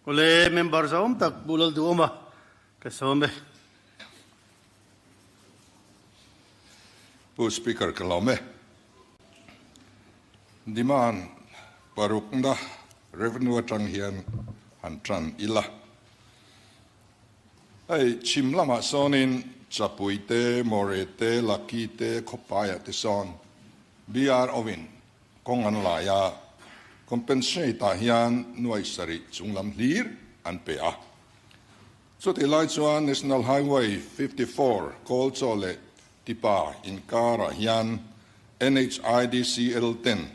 Awle, member zahawm tak Pu Lalduhawma ka sawm e. Pu Speaker ka lawm e. Demand parukna revenue atang hian han tan ila. Hei chhim lamah sawnin Chapui te, More te, Laki te, Khawpaiah te sawn BRO in kawng an lai a, compensate ah hian nuai sarih chunglam hlir an pe a. Chutih lai chuan National Highway 54 Kawlchaw leh Tipa inkarah hian NHIDCL ten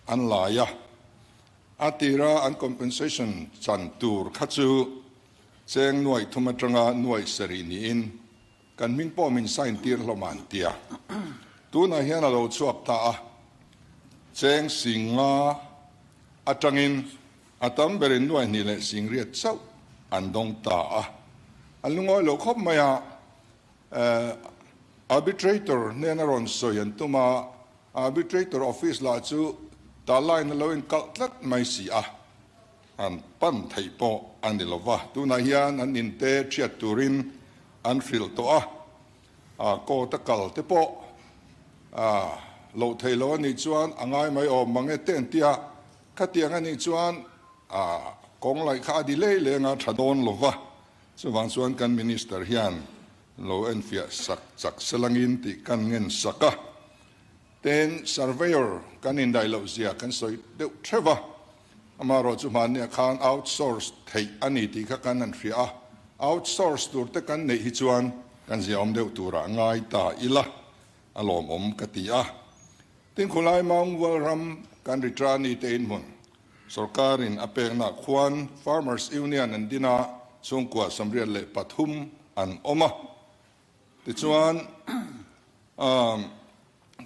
an lai a, a tira an compensation chan tur kha chu cheng nuaih thum atanga nuaih sarih niin kan hming pawh min sign tir hlawm a an ti a. Tunah hian a lo chhuak ta a, cheng singa atangin A tam berin nuai hnih leh singriat chauh an dawng ta a, an lungawi loh khawp mai a, Arbitrator hnena rawn sawi an tum a, Arbitrator office lah chu ta line a lo inkalh tlat mai si a, an pan theih pawh a ni lo va, tunah hian an inte thiat turin an hrilh tawh a, court a kal te pawh loh theih loh a nih chuan a ngai mai awm mang e te an ti a. Khatiang a nih chuan kawng laih kha a delay leng a tha dawn lo va, chuvang chuan kan Minister hian lo enfiah sak chak selangin tih kan ngen sak a. Tin, surveyor kan indaih loh zia kan sawi deuh theuh va, amaherawh chu hmanniah khan outsource theih a ni tih kha kan han hria a, outsource tur te kan neih hi chuan kan ziaawm deuh turah ngai ta ila a lawmawm ka ti a. Tin khulai Maungvual ram kan Ritrani te inhmun sorkarin a pekna khuan Farmers Union an din a, chhungkua 73 an awm a. Tichuan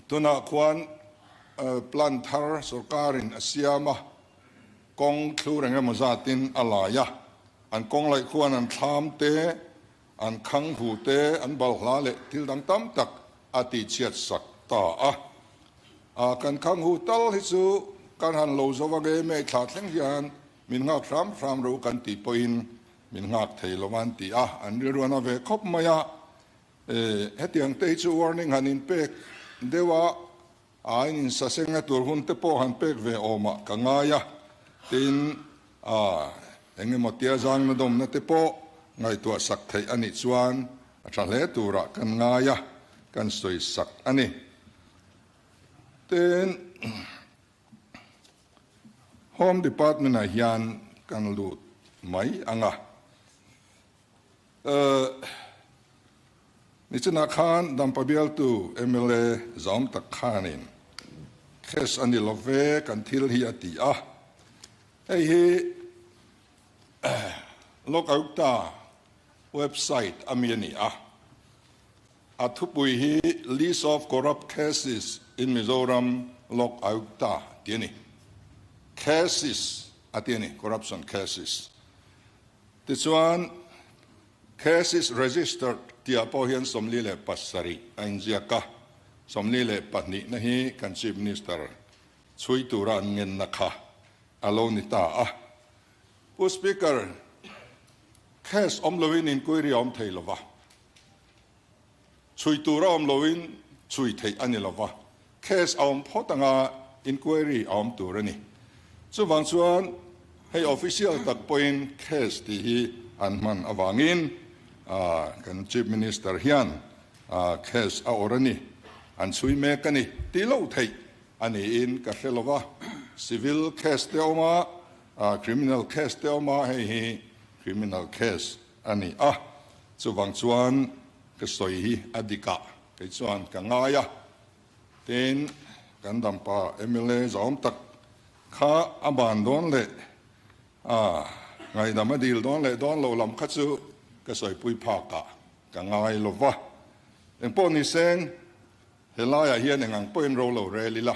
tunah khuan plan thar sorkarin a siam a, kawng thlur engemaw zatin a lai a, an kawng laih khuan an thlam te, an khang hu te, an balhla leh thil dang tam tak a tihchhiat sak ta a. A kan khang hu tal hi chu kan han lo zo ange mei thla thleng hian min nghak hram hram ro kan tih pawhin min nghak thei lo an ti a, an rilru an a ve khawp mai a. E, hetiang te hi chu warning han inpek deuh a, a in insasenga tur hun te pawh han pek ve awmah ka ngai a, tin a engemaw tia zangna dawmna te pawh ngaihtuah sak theih a nih chuan a tha hle turah kan ngai a, kan sawi sak a ni. Tin, Home Department-ah hian kan lut mai ang a. Nichinah khan Dampa bialtu mla zawm tak khanin case a ni lo ve kan thil hi a ti a, hei hi Lok Ayukta website a mi a ni a, a thupui hi List of Corrupt Cases in Mizoram Lok Ayukta tih a ni, cases a ti a ni, corruption cases. Tichuan, Cases registered tihah pawh hian 47 a inziak a, 42 na hi kan Chief Minister chhui tura an ngenna kha a lo ni ta a. Pu Speaker, case awm loin inquiry a awm thei lo va, chhui tura awm loin chhui theih a ni lo va, case a awm phawt anga inquiry a awm tur a ni. Chuvang chuan hei official tak pawhin case tih hi an hman avangin kan Chief Minister hian case a awrh a ni, an chhui mek a ni tih loh theih a niin ka hre lo va. Civil case te awm a, criminal case te awm a, hei hi criminal case a ni a, chuvang chuan ka sawi hi a dik ah kei chuan ka ngai a, tin kan dampa mla zawm tak kha a ban dawn leh a ngaihdam a dil dawn leh dawn loh lam kha chu ka sawipui phak ah ka ngai lo va, engpawh ni seng helaiah hian engang pawhin ro lo rel ila,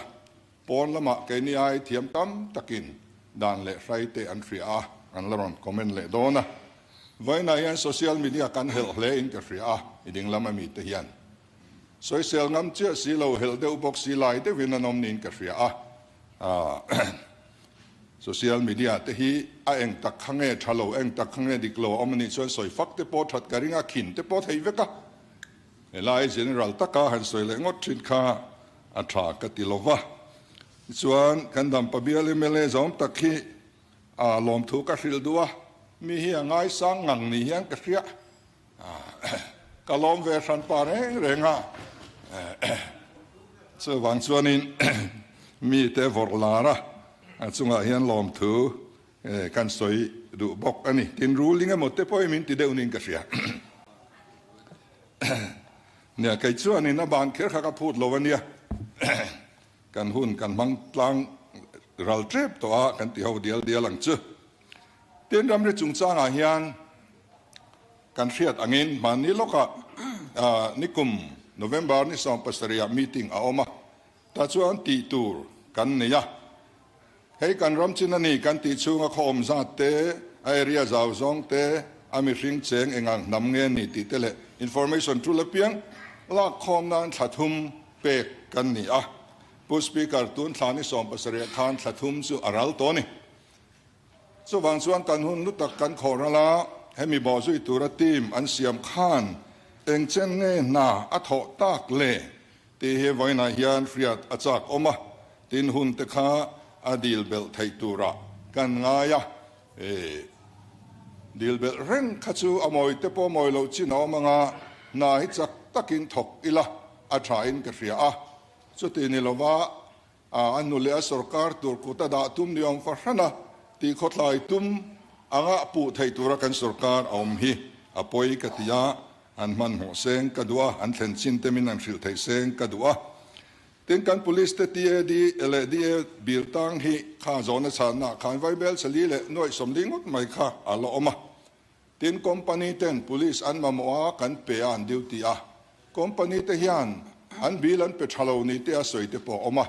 pawn lamah keini ai thiam tam takin dan leh hrai te an hria a, an la rawn comment leh dawn a. Vawiinah hian social media kan helh hle in ka hria a, i ding lam ami te hian sawisel ngam chiah si lo helh deuh bawk si lai deuhin an awm niin ka hria a. Social media te hi a eng tak kha nge tha lo, eng tak kha nge dik lo a awm a nih chuan sawi fak te pawh that ka ring a, khin te pawh thei vek a. Helai general taka han sawi leh ngawt thin kha a tha ka ti lo va. Tichuan kan Dampa bial mla zawm tak hi a lawmthu ka hrilh duh a, mi hi a ngaisang ngang ni hian ka hria. Ka lawm ve hran pa reng reng a, chuvang chuanin mite vawrh lar a, a chungah hian lawmthu kan sawi duh bawk a ni. Tin, ruling emaw te pawhin min ti deuh niin ka hria. Nia, kei chuanin a ban kher kha ka phut lo a nia. Kan hun kan hmang tlang ral tep tawh a, kan ti ho dial dial ang chu. Tin, ramri chungchangah hian kan hriat angin hmanni lawkah nikum November ni 17 ah meeting a awm a, tah chuan tih tur kan nei a. Hei kan ram chin a ni kan tih chhunga khaw awm zat te, a area zau zawng te, a mihring cheng engang hnam nge ni tih te leh information tul apiang lak khawm nan thla thum pek kan ni a. Pu Speaker, tun thla ni 17 khan thla thum chu a ral tawh a ni. Chuvang chuan kan hun lu tak kan khawh ral a, hemi bawhzui tura team an siam khan eng chen nge hna a thawh tak le tih hi vawiinah hian hriat a chak awm a, tin hun te kha a dil belh theih turah kan ngai a, e dil belh reng kha chu a mawi te pawh mawi loh chin a awm anga hna hi chak takin thawk ila a thain ka hria a, chuti ni lova A a nu leh a sorkar tur kut a dah tum ni awm fahran a tih khawthlai tum anga puh theih tura kan sorkar a awm hi a pawi ka ti a, an hmanhmawh seng ka duh a, an thlen chin te min an hrilh theih seng ka duh a. Tin, kan police te TAD leh DA bil tang hi kha zawhna chhanna ah khan vaibel chali leh nuaih 40 ngawt mai kha a la awm a. Tin, company ten police an mamawh a, kan pe a, an duty a. Company te hian an bill an pe tha lo ni te a sawi te pawh a awm a.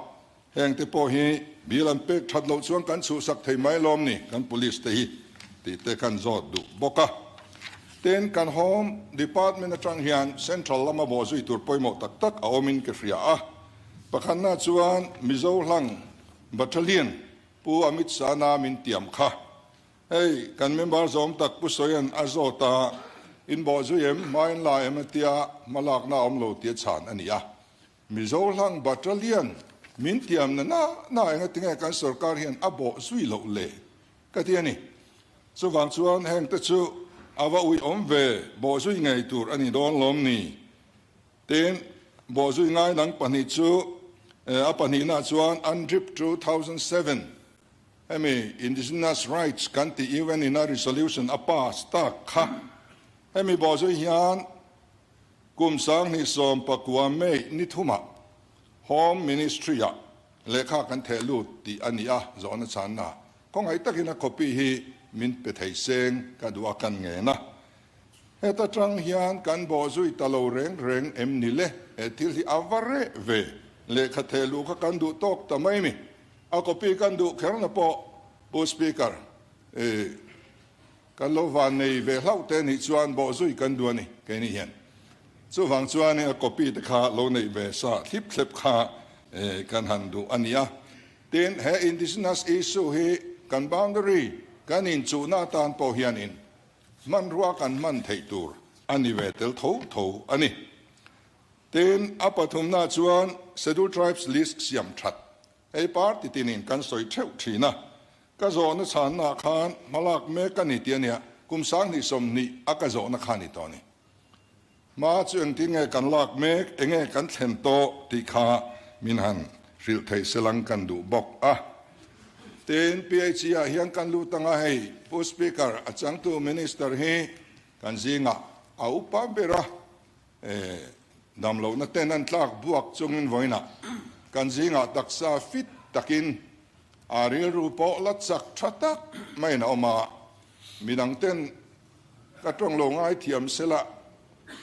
Heng te pawh hi bill an pek that loh chuan kan chhuhsak thei mai lawm ni kan police te hi tih te kan zawt duh bawk a. Tin, kan Home Department atang hian Central lama bawhzui tur pawimawh tak tak a awmin ka hria a. Pakhatna chuan Mizo hlang Battalion Pu Amit Shah-na min tiam kha. Hei, kan member zawm tak Pu Sawian a zawt a, in bawh zui em, hma in la em a tia hmalakna a awm lo tia chhan a ni a. Mizo hlang battalion min tiamna na na engatinge kan sorkar hian a bawh zui loh le ka ti a ni. Chuvang chuan heng te chu a va ui awm ve, bawh zui ngei tur a ni dawn lawm ni. Tin, bawh zui ngai dang pahnih chu a pahnihna chuan UNDRIP 2007, Hemi Indigenous Rights kan tih UN in a resolution a pass tak kha hemi bawhzui hian kum 2019 May ni thumah Home Ministry ah lehkha kan theh lut tih a ni a, zawhna chhanna khawngaih takin a copy hi min pe thei seng ka duh a kan ngen a. Heta tang hian kan bawhzui ta lo reng reng em ni le? He thil hi a va reh ve. Lehkha theh luh kha kan duh tawk ta mai mi. A copy kan duh kherna pawh Pu Speaker, i kan lo van nei ve hlauh te nih chuan bawhzui kan duh a ni keini hian. Chuvang chuanin a copy te kha lo neih ve sa thlip thlep kha kan han duh a ni a. Tin, he indigenous issue hi kan boundary kan inchuhna atan pawh hianin hmanrua kan hman theih tur a ni ve tel tho tho a ni. Tin, a pathumna chuan Scheduled Tribes list siam that hei party tinin kan sawi theuh thin a, ka zawhna chhannaah khan hmalak mek a ni tih a nia, kum 2020 a ka zawhna kha a ni tawh a ni. Hma chu engtin nge kan lak mek, enge kan thlen tawh tih kha min han hrilh theih selang kan duh bawk a. Tin, PHE ah hian kan lut anga hei Pu Speaker, a changtu Minister hi kan zingah a upa ber a, Damlohna ten an tlak buak chungin vawiinah kan zingah taksa fit takin a rilru pawh la chak tha tak maiin a awm a, midang ten ka tawng lo ngai thiam sela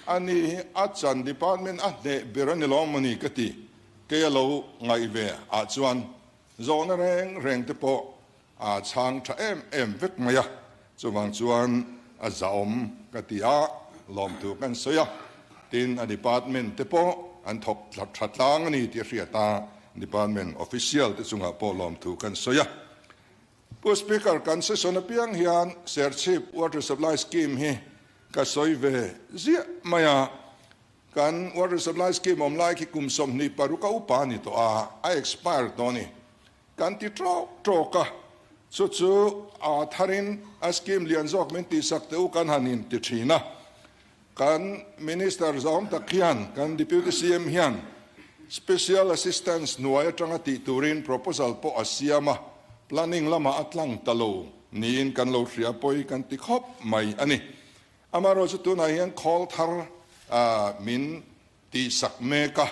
a ni hi a chan department a hneh ber a ni lawm maw ni ka ti, kei a lo ngaih ve ah chuan zawhna reng reng te pawh a chhang tha em em vek mai a, chuvang chuan a zahawm ka ti a, lawmthu kan sawi a, tin a department te pawh an thawk tha tlang a ni tih a hriat a, department official te chungah pawh lawmthu kan sawi a. Pu Speaker, kan session apiang hian Serchhip Water Supply Scheme hi ka sawi ve ziah mai a. Kan Water Supply Scheme awm lai khi kum 26 a upa a ni tawh a, a expire tawh a ni. Kan ti tawk tawk a, chu chu a tharin a scheme lian zawk min tihsak teh u kan han in ti thin a. Kan Minister zawng tak hian, kan Deputy CM hian Special Assistance hnuai atanga tih turin proposal pawh a siam a, planning lamah a tlang ta lo niin kan lo hria pawi kan ti khawp mai a ni. Amaherawhchu tunah hian khawl thar min tihsak mek a,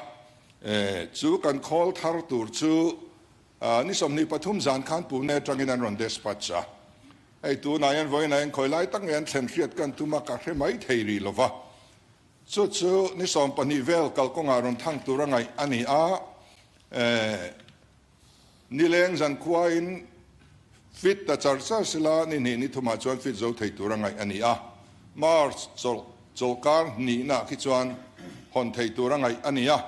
chu kan khawl thar tur chu ni 23 zan khan Pune atangin an rawn despatch a. Hei tunah hian vawiinah hian khawi lai tak nge an thlen hriat kan tum a, ka hre mai thei rih lo va. Chu chu ni 12 vel kalkawngah rawn thang tur a ngaih a ni a, nileng zan khuain fit ta char char sila ni hnih ni thumah chuan fit zo thei tur a ngaih a ni a. March chawlh chawlkar hnihna khi chuan hawn thei tur a ngaih a ni a.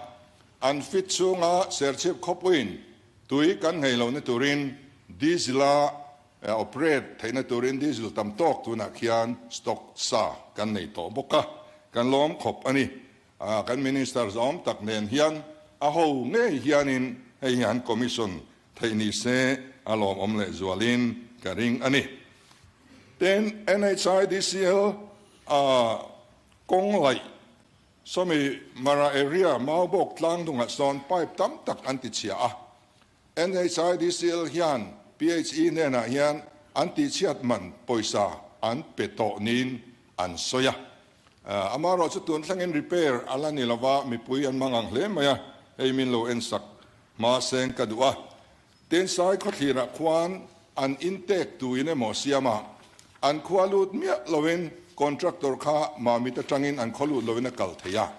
An fit chhunga Serchhip khawpuiin tui kan nghei lohna turin diesel-a operate theihna turin diesel tam tawk tunah khian stock sa kan nei tawh bawk a, kan lawm khawp a ni. Kan Minister zawm tak nen hian a ho ngei hianin hei hi an commission theih ni se a lawmawm leh zualin ka ring a ni. Tin, NHIDCL kawng laih sawmi Mara area Maubawk tlangdungah sawn pipe tam tak an ti chhia a. NHIDCL hian PHE hnenah hian an tihchhiat man pawisa an pe tawh niin an sawi a. Amaherawh chu tun thlengin repair a la ni lova, mipui an mang ang hle mai a, hei min lo ensak hma seng ka duh a. Tin, Sai khawthlirah khuan an intek tuin emaw siam a, an khua lut miah loin contractor kha Mamit atangin an khaw lut loin a kal thei a.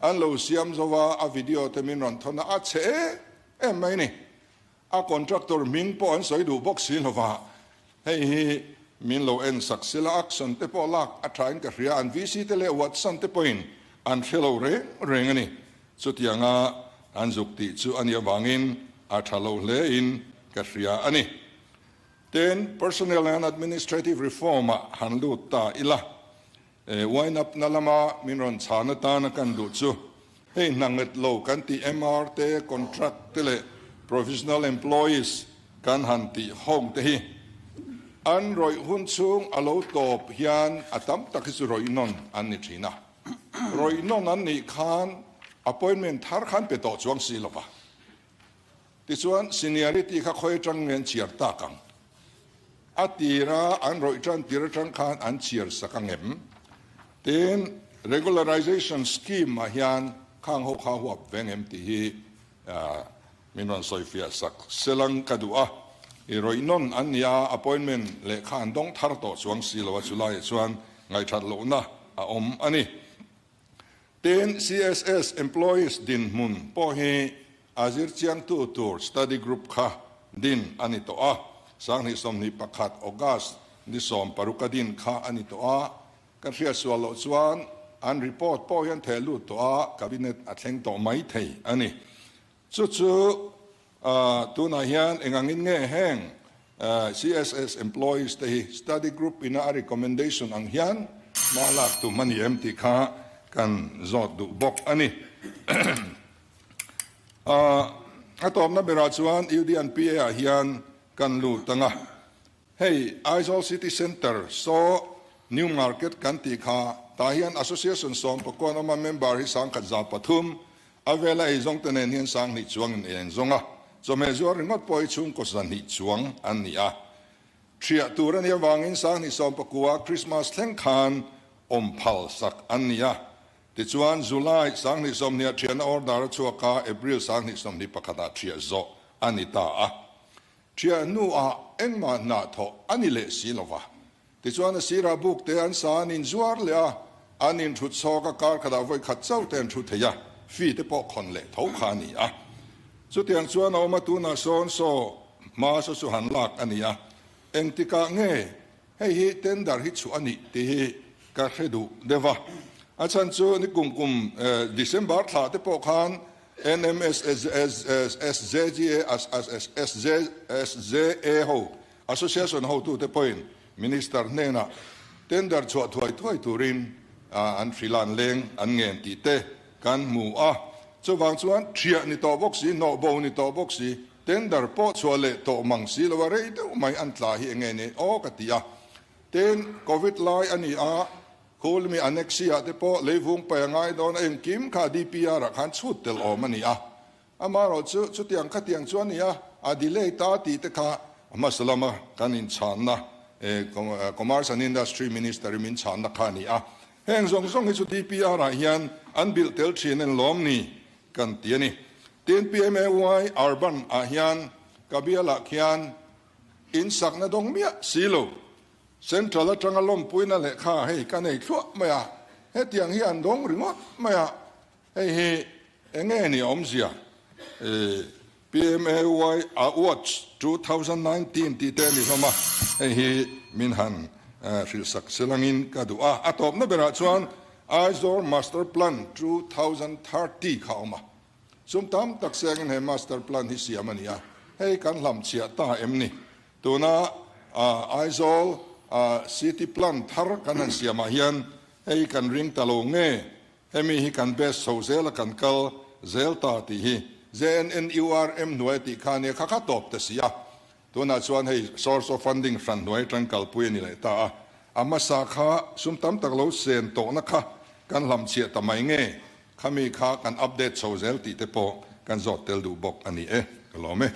An lo siam zo a, a video te min rawn thawn a, a chhe em em mai ni. A contractor hming pawh an sawi duh bawk si lova, hei hi min lo en sak sila action te pawh lak a thain ka hria, an VC te leh Watson te pawhin an hre lo reng reng a ni. Chutianga an zuk tih chu a nih avangin a tha lo hlein ka hria a ni. Tin, Personnel and Administrative Reform-ah han lut ta ila, Wine up na lama min rawn chhan atana kan duh chu hei hna nget lo kan tih MR te, contract te leh provisional employees kan han tih ho te hi an rawih hun chhung a lo tawp hian a tam tak hi chu rawih nawn an ni thin a. Rawih nawn an nih khan appointment thar khan pe tawh chuang si lova. Tichuan seniority kha khawi atang nge an chhiar tak ang? A tira an rawih tan tir atang khan an chhiar sak ang em? Tin, regularization scheme ah hian khang ho kha huap veng em tih hi min rawn sawifiah sak selang ka duh a. I rawih nawn an ni a, appointment lehkha an dawng thar tawh chuang si lo a, chulaiah chuan ngaihthat lohna a awm a ni. Tin, CSS employees dinhmun pawh hi a zirchiangtu tur study group kha din a ni tawh a, 2021 August ni 16 a din kha a ni tawh a, ka hriat sual loh chuan an report pawh hian theh lut tawh a, cabinet a thleng tawh mai thei a ni. Chu chu tunah hian engangin nge heng CSS employees te hi study group ina a recommendation ang hian hma lak tum a ni em tih kha kan zawt duh bawk a ni. A tawpna berah chuan UDNPA ah hian kan lut ang a. Hei Aizawl City Centre saw New Market kan tih kha tah hian Association 19 an awm a, member hi 1103 a vela eizawng te nen hian 2000 chuang in ei an zawng a, chawhmeh zuar ringawt pawh hi chhungkaw 200 chuang an ni a. Thiah tur a nih avangin 2019 Christmas thleng khan awm phal sak an ni a. Tichuan July 2020 ah thiahna order a chhuak a, April 2021 ah thiah zawh a ni ta a. Thiah hnuah engmah hnah thawh a ni leh si lo va. Tichuan a sirah buk te an sa an inzuar leh a, an inthut chhawk a, kar khatah vawi khat chauh te an thu thei a, fee te pawh khawn leh tho kha a ni a. Chutiang chuan a awm a, tunah sawn saw hma saw chu han lak a ni a, engtikah nge hei hi tender hi chhuah a nih tih hi ka hre duh deuh a. A chhan chu ni kum kum December thla te pawh khan NMSSJGA SJA ho. Association hotute pawhin Minister hnenah tender chhuah thuai thuai turin an hrilan leng an ngen tih te kan hmu a. Chuvang chuan thiah ni tawh bawk si, hnawh bo ni tawh bawk si, tender pawh chhuah leh tawh mang si lo a rei deuh mai an tla hi enge ni aw ka ti a. Tin, Covid lai a ni a, Khulmi Annexe-ah te pawh leivung pai a ngai dawn a, engkim kha DPR-ah khan chhut tel awm a ni a. Amaherawh chu chutiang khatiang chu a ni a, a delay ta tih te kha hmasa lama kan inchhanna Commerce and Industry Minister-i min chhanna kha a ni a. Heng zawng zawng hi chu DPR-ah hian an bilh tel thin en lawm ni kan ti a ni. Tin, PMAY Urban-ah hian ka bialah khian insakna dawng miah si lo. Central atanga lawmpuina lehkha hei ka nei thluah mai a, hetiang hi an dawng ringawt mai a. Hei hi enge ni awmzia? PMAY Awards 2019 tih te a ni hlawm a, hei hi min han hrilhsak selangin ka duh a. A tawpna berah chuan Aizawl Master Plan 2030 kha a awm a. Sum tam tak sengin he Master Plan hi siam a ni a, hei kan hlamchhiah ta em ni? Tuna Aizawl City Plan thar kan han siamah hian hei kan ring ta lo nge? Hemi hi kan best chho zel a kan kal zel ta tih hi JNNURM hnuai tih kha nia kha kha tawp ta si a. Tunah chuan hei source of funding hran hnuai atang kalpui a ni leh ta a. A hmasa kha sum tam tak lo sen tawhna kha kan hlamchhiah ta mai nge khami kha kan update chho zel tih te pawh kan zawt tel duh bawk a ni e. Ka lawm e.